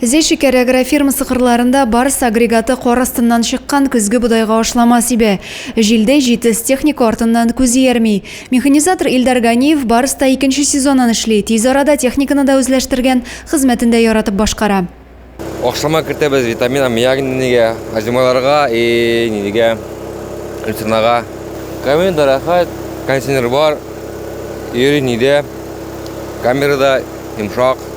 Зәй шикәре агрофирмасы кырларында Барс агрегаты кар астыннан чыккан көзге бодайга ашлама сибә. Җилдәй җитез техника артыннан күз иярми. Механизатор Илдар Ганиев Барста икенче сезонын эшли, тиз арада техниканы да үзләштергән, хезмәтен дә яратып башкара. Ашлама кертәбез, витамин, аммиак нигә, озималарга и нигә, люцернага. Камерада рәхәт, кондиционер бар, йөри нидә, камерада йомшак.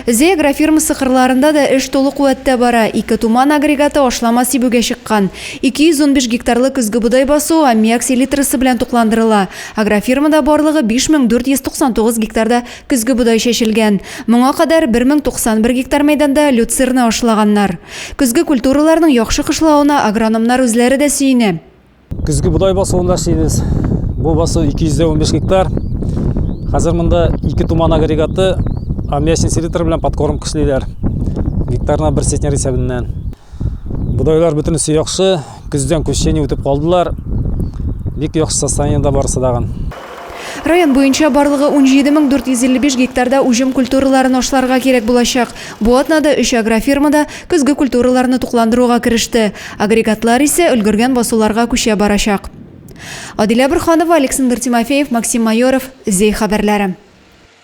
Зәй агрофирмасы кырларында да эш тулы куәттә бара. Ике Туман агрегаты ашлама сибүгә чыккан. 215 гектарлы көзге бодай басуы аммиак селитрасы белән тукландырыла. Агрофирмада барлыгы 5499 гектарда көзге бодай чәчелгән. Моңа кадәр 1091 гектар мәйданда люцерна ашлаганнар. Көзге культураларның яхшы кышлавына агрономнар үзләре дә сөенә. Көзге бодай басуында эшлибез. Бу басу 215 гектар. Хәзер монда ике туман агрегаты аммиачный селитра белән подкормка эшлиләр. Гектарына бер центнер исәбеннән. Бодайлар бөтенесе яхшы, көздән күчени үтеп калдылар. Бик яхшы состояниедә барысы дагын. Район буенча барлыгы 17455 гектарда уҗым культураларын ашларга кирәк булачак. Бу атнада өч агрофирма да көзге культураларны тукландыруга кереште. Агрегатлар исә өлгергән басуларга күчә барачак. Адилә Борһанова, Александр Тимофеев, Максим Майоров, Зәй хәбәрләре.